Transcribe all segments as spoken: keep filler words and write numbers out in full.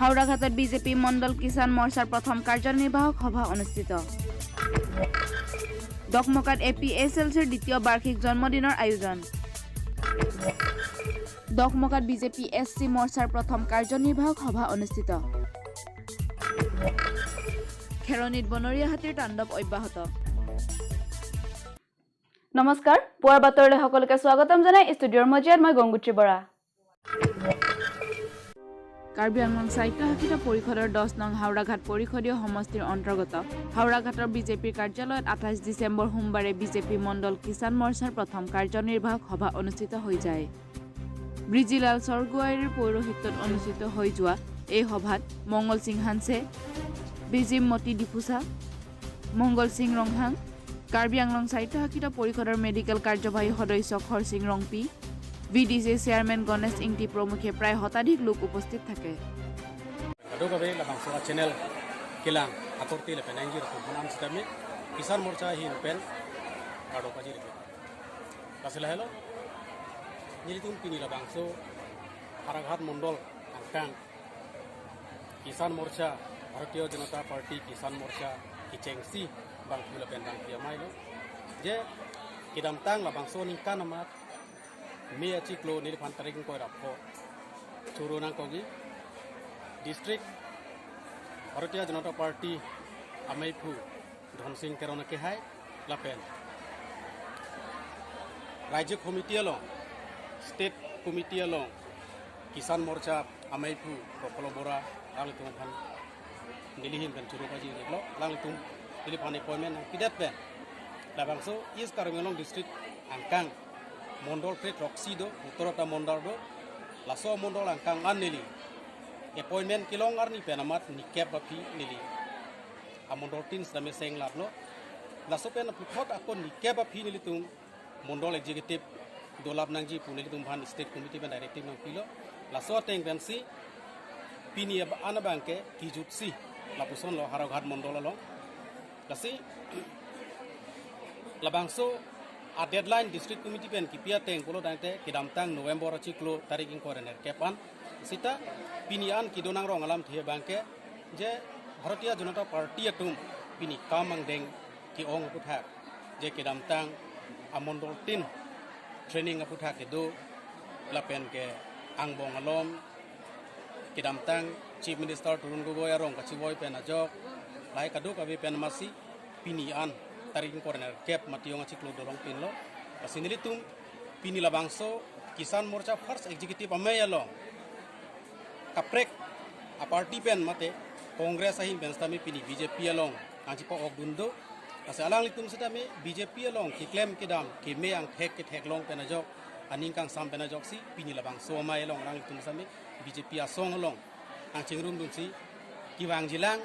হাওড়াঘাটত বিজেপি মণ্ডল কিষাণ মৰ্চাৰ প্ৰথম কাৰ্যনিৰ্বাহক সভা অনুষ্ঠিত। ডকমকাত এ পি এছ এল চিৰ দ্বিতীয় বাৰ্ষিক জন্মদিনৰ আয়োজন। ডকমকাত বিজেপি এছ চি মৰ্চাৰ প্ৰথম কাৰ্যনিৰ্বাহক সভা অনুষ্ঠিত। খেৰণিত বনৰীয়া হাতীৰ তাণ্ডৱ অব্যাহত। নমস্কাৰ, পুৱাৰ বাতৰিলৈ সকলোকে স্বাগতম জনাই ষ্টুডিঅ'ৰ মজিয়াত মই গংগোত্ৰী বৰা। কাৰ্বি আংলং স্বায়ত্তশাসিত পৰিষদৰ দহ নং হাওৰাঘাট পৰিষদীয় সমষ্টিৰ অন্তৰ্গত হাওৰাঘাটৰ বিজেপিৰ কাৰ্যালয়ত আঠাইছ ডিচেম্বৰ সোমবাৰে বিজেপি মণ্ডল কিষাণ মৰ্চাৰ প্ৰথম কাৰ্যনিৰ্বাহক সভা অনুষ্ঠিত হৈ যায়। ব্ৰিজিলাল স্বৰ্গোৱাৰীৰ পৌৰোহিত্যত অনুষ্ঠিত হৈ যোৱা এই সভাত মংগল সিং হানছে, বিজিম মতি ডিফুচা, মংগল সিং ৰংহাং, কাৰ্বি আংলং স্বায়ত্তশাসিত পৰিষদৰ মেডিকেল কাৰ্যবাহী সদস্য Kharsing Rongpi, V D C chairman Ganesh Ingti প্ৰমুখ্যে প্ৰায় শতাধিক লোক উপস্থিত থাকে। Kadokave labangso a-channel kelang akorte lapen ingjir atum aphan sitame Kisan Morcha ahin pen kardom pajir. Lasi lahelo nelitum pini labangso Howraghat Mondol angkang Kisan Morcha, Bharatiya Janata Party Kisan Morcha kechengsi bangphu lapen bangpi amei lo. Je kedamtang labangso aningkan amat May achiklo neliphan tarik ingkoi ra pho choro nangkokji district Bharatiya Janata Party ameiphu Dhonsing Teron akehai lapen Rajya Committee along, State Committee along Kisan Morcha ameiphu Prapolo Bora alanglitum aphan neli ahin pen choro pajir-iklo, alanglitum neliphan appointment nangpidet pen labangso East Karbi Anglong District angkang mondol kre-throksi do, uttor ata mondol do, laso mondol angkang an neli appointment kelong arni pen amat nikep aphi neli amondol tin sitame seng laplo. Laso pen puthot ako nikep aphi nelitum mondol executive dolap nangji pu nelitum aphan state committee pen directive nangpilo. Laso ateng pensi pini ab-, an abangke kejutsi lapuson lo Howraghat mondol along. Lasi labangso a-deadline district committee pen kipi ateng pulo tangte kedamtang November achiklo tarik ingkoi ra nerkep an. Sita pini an kedo nangrong alamthe abangke je Bharatiya Janata Party atum pini kam angdeng ke-ong aputhak, je kedamtang amondol tin training aputhak kedo lapen ke angbong alom kedamtang Chief Minister Tarun Gogoi arong kachevoi pen ajok, lahai kadokave pen amatsi pini an tarik ingkoi ra nerkep Matiyong achiklo dolong pinlo. Lasi nelitum pini labangso Kisan Morcha First Executive amei along kaprek a-party pen mate Congress ahin pen sitame pini B J P along nangchepa-okdun do. Lasi alanglitum sitame B J P along keklem kedam keme angthek ketheklong pen ajok, aning kangsam pen ajoksi pini labangso amei along alanglitum sitame B J P asong along nangchingrumdunsi kevangjilang,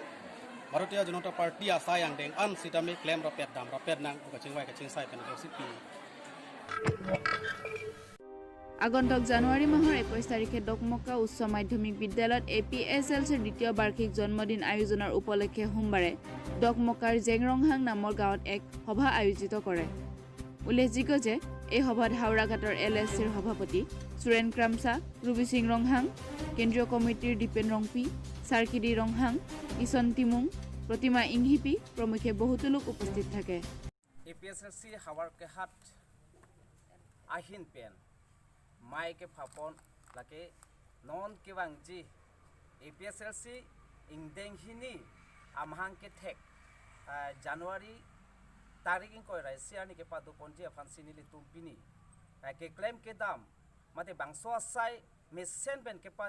Bharatiya Janata Party asai angdeng an sitame klem rapet dam rapet nang pu kachingvai kachingsai pen ajoksi pini. আগন্তুক জানুৱাৰী মাহৰ একৈছ তাৰিখে ডকমকা উচ্চ মাধ্যমিক বিদ্যালয়ত A P S এল চিৰ দ্বিতীয় বাৰ্ষিক জন্মদিন আয়োজনৰ উপলক্ষে সোমবাৰে ডকমকাৰ জেংৰংহাং নামৰ গাঁৱত এক সভা আয়োজিত কৰে। উল্লেখযোগ্য যে এই সভাত হাওৰাঘাটৰ এল এছ চিৰ সভাপতি সুৰেন ক্ৰামছা, ৰবি সিং ৰংহাং, কেন্দ্ৰীয় কমিটিৰ দীপেন ৰংপি, চাৰ্কিডি ৰংহাং, ইচন টিমুং, প্ৰতিমা ইংহিপি প্ৰমুখ্যে বহুতো লোক উপস্থিত থাকে। A P S L C Howraghat ahin pen mei kephapon lake non kevangji A P S L C ingdeng hini amahang kethek, ah, January tarik ingkoi ra isi arni kepadoponji aphansi nelitum pini, ah, keklem kedam mate bangso asai mesen pen kepa,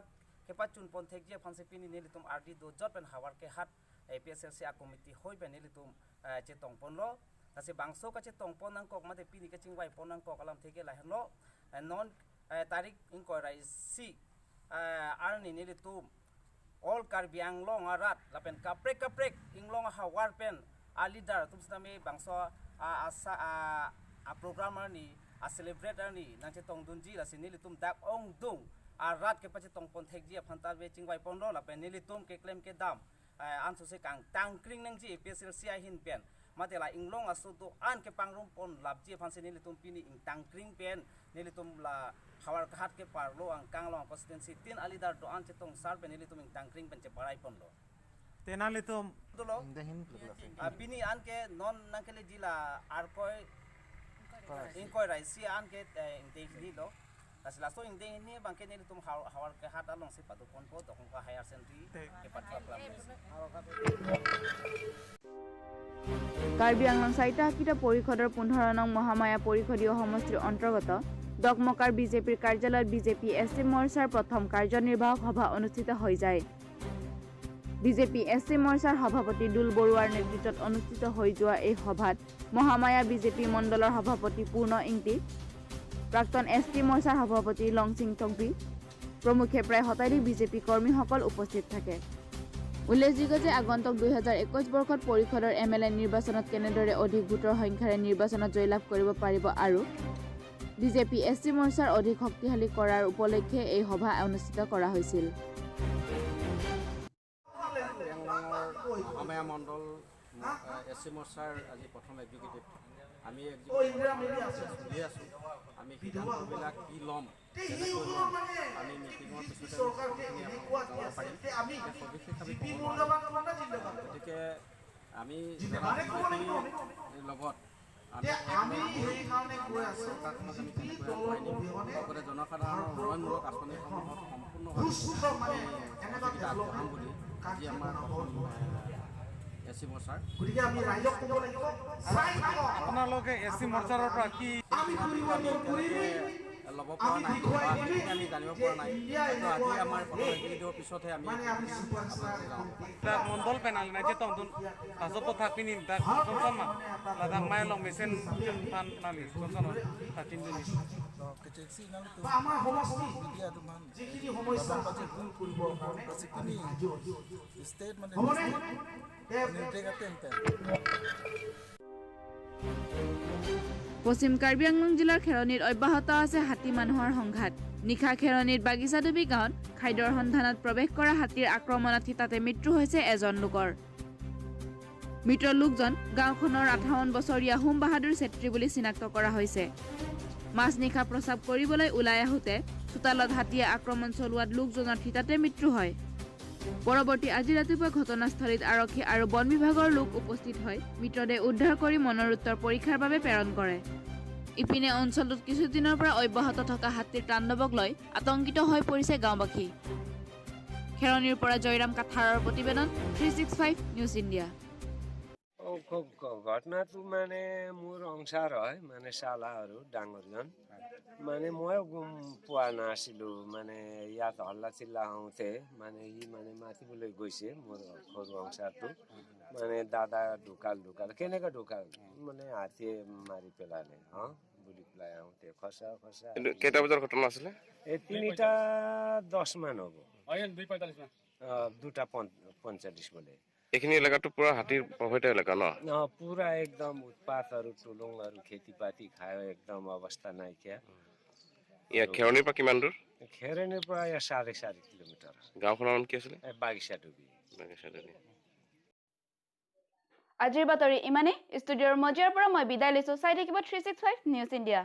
kepachunpon thekji aphansi pini nelitum ardi dojot pen Howraghat A P S L C a-committee hoi pen nelitum, eh, chetongponlo. Lasi bangso kachetongpon nangkok mate pini kachingvaipon nangkok alamthe ke lahenlo. Eh, non, eh, tarik ingkoi ra isi, eh, arni nelitum all Karbi Anglong arat lapen kaprek kaprek inglong ahavar pen a-leader atum sitame bangso a, asa a, a-program arni, a-celebrate arni nangchetongdunji, lasi nelitum dak ongdung arat kepachetongpon thekji aphan ta ave chingvaiponlo lapen nelitum keklem kedam, eh, ansose kangtangkring nangji A P S L C ahin pen. Mate la inglong aso do-an kepangrumpon lapji aphansi nelitum pini ingtangkring pen nelitum la Howraghat ke parlo angkang along constituency tin alidar do-an chetong sar pen ilitum ingtangkring pen cheparai ponlo. Te nanglitum dolo. Ingdeng hini peluk lasi. Ah, pini an ke non nangkele jila Arkoi Korai. Ingkoi ra isi an ke, eh, ingdeng hini lo. Lasi laso ingdeng hini abang ke nelitum Haw-, Howraghat alongsi pado ponpo, dokong ka higher secondary Te. Kepatwa kelam. Karbi Anglong স্বায়ত্তশাসিত পৰিষদৰ পোন্ধৰ নং মহামায়া পৰিষদীয় সমষ্টিৰ অন্তৰ্গত ডকমকাৰ বিজেপিৰ কাৰ্যালয়ত বিজেপি এছ টি মৰ্চাৰ প্ৰথম কাৰ্যনিৰ্বাহক সভা অনুষ্ঠিত হৈ যায়। বিজেপি এছ টি মৰ্চাৰ সভাপতি দুল বৰুৱাৰ নেতৃত্বত অনুষ্ঠিত হৈ যোৱা এই সভাত মহামায়া বিজেপি মণ্ডলৰ সভাপতি পূৰ্ণ ইংতি, প্ৰাক্তন এছ টি মৰ্চাৰ সভাপতি লংচিং টংপি প্ৰমুখ্যে প্ৰায় শতাধিক বিজেপি কৰ্মীসকল উপস্থিত থাকে। উল্লেখযোগ্য যে আগন্তুক দুই হাজাৰ একৈশ বৰ্ষত পৰিষদৰ এম এল এ নিৰ্বাচনত কেনেদৰে অধিক ভোটৰ সংখ্যাৰে নিৰ্বাচনত জয়লাভ কৰিব পাৰিব আৰু বিজেপি এছ টি মৰ্চাৰ অধিক শক্তিশালী কৰাৰ উপলক্ষে এই সভা অনুষ্ঠিত কৰা হৈছিল। কাৰ্বি আংলঙৰ মহামায়া মণ্ডল, এ, এছ টি মৰ্চাৰ আজি প্ৰথম এক্সিকিউটিভ। আমি এক্সিকিউটিভ চলি আছোঁ। আমি সিদ্ধান্তবিলাক কি ল'ম, তেনেকৈ ল'ম। আমি মিটিঙৰ পিছতে আমি সকলোখিনি আপোনালোকক জনাব পাৰিম। এতিয়া সবিশেষ আমি ক'ব নোৱাৰোঁ। গতিকে আমি জনসন্মতিৰ লগত আমি যে আমি সেইকাৰণে কৈ আছো, চৰকাৰখনক আমি কেনেকৈ আগুৱাই নিম, লগতে জনসাধাৰণৰ উন্নয়নমূলক আঁচনিসমূহত সম্পূৰ্ণভাৱে সুস্থ মানে আমি এনেকুৱা সহযোগিতা আগবঢ়াম বুলি আজি আমাৰ প্ৰথম, এ, এ চি মৰ্চাৰ। গতিকে আমি ৰাইজক ক'ব লাগিব, চাই থাকক। আপোনালোকে এ চি মৰ্চাৰৰ পৰা কি আমি কৰিব, আমি কৰিমেই। ল'ব পৰা নাই বা সেইখিনি আমি জানিব পৰা নাই। হয়তো আজি আমাৰ প্ৰথম এক্সিকিউটিভৰ পিছতহে আমি মানে আমি ছুপাৰষ্টাৰ জানিব পাৰিম। Dak mondol pen nangli nangchetongdun, laso aphuthak pini dak kosonson ma, ladak mai along mesen aphan nangli kosonson ma, ladak chinidunji. Kechengsi nangtum, ba আমাৰ সমষ্টি media atum aphan যিখিনি সমস্যা আছে দূৰ কৰিবৰ কাৰণে আমি সাজু আছোঁ। State মানে district মানে নিৰ্দেশ atem pen. পশ্চিম কাৰ্বি আংলং জিলাৰ খেৰণিত অব্যাহত আছে হাতী মানুহৰ সংঘাত। নিশা খেৰণিৰ বাগিচাডুবি গাঁৱত খাদ্যৰ সন্ধানত প্ৰৱেশ কৰা হাতীৰ আক্ৰমণত থিতাতে মৃত্যু হৈছে এজন লোকৰ। মৃত লোকজন গাঁওখনৰ আঠাৱন্ন বছৰীয়া হোম বাহাদুৰ ছেত্ৰী বুলি চিনাক্ত কৰা হৈছে। মাজনিশা প্ৰস্ৰাৱ কৰিবলৈ ওলাই আহোঁতে চোতালত হাতীয়ে আক্ৰমণ চলোৱাত লোকজনৰ থিতাতে মৃত্যু হয়। পৰৱৰ্তী আজি ৰাতিপুৱা ঘটনাস্থলীত আৰক্ষী আৰু বন বিভাগৰ লোক উপস্থিত হৈ মৃতদেহ উদ্ধাৰ কৰি মৰণোত্তৰ পৰীক্ষাৰ বাবে প্ৰেৰণ কৰে। ইপিনে অঞ্চলটোত কিছুদিনৰ পৰা অব্যাহত থকা হাতীৰ তাণ্ডৱক লৈ আতংকিত হৈ পৰিছে গাঁওবাসী। খেৰণিৰ পৰা জয়ৰাম কাথাৰৰ প্ৰতিবেদন, three six five news India. অ, ঘ-, ঘ-, ঘটনাটো মানে মোৰ অংশাৰ হয়, মানে চালা আৰু ডাঙৰজন। মানে ময়ো গম পোৱা নাছিলো, মানে ইয়াত হল্লা চিল্লা হওঁতে মানে সি মানে মাতিবলৈ গৈছে মোৰ সৰু অংশাৰটো। মানে দাদা ঢুকাল, ঢুকাল, কেনেকে ঢুকাল? মানে হাতীয়ে মাৰি পেলালে, হা বুলি পেলাই আহোঁতে খচা খচা। এইটো কেইটা বজাৰ ঘটনা আছিলে? এই তিনিটা দহ মান হ'ব। অ, দুটা পন-, পঞ্চল্লিছ বোলে। এইখিনি এলেকাটো পুৰা হাতীৰ প্ৰভাৱিত এলেকা ন? অ, পুৰা একদম উৎপাত আৰু টুলুং আৰু খেতি বাতি খাই একদম অৱস্থা নাইকিয়া। ইয়াত খেৰণিৰ পৰা কিমান দূৰ? খেৰণিৰ পৰা ইয়াত চাৰে চাৰি কিলোমিটাৰ। গাঁওখনৰ নাম কি আছিলে? এ, বাগিচাডুবি। বাগিচাডুবি। আজিৰ বাতৰি ইমানেই। ষ্টুডিঅ'ৰ মজিয়াৰ পৰা মই বিদায় লৈছো। চাই থাকিব three six five news India.